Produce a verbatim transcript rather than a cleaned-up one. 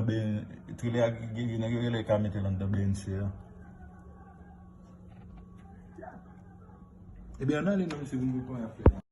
anndan B N, trelè a gen, gen nèg yo genlè ka mete l anndan B N C a. Ebyen, ann ale non, mesye, pou n wè kòman y ap fè.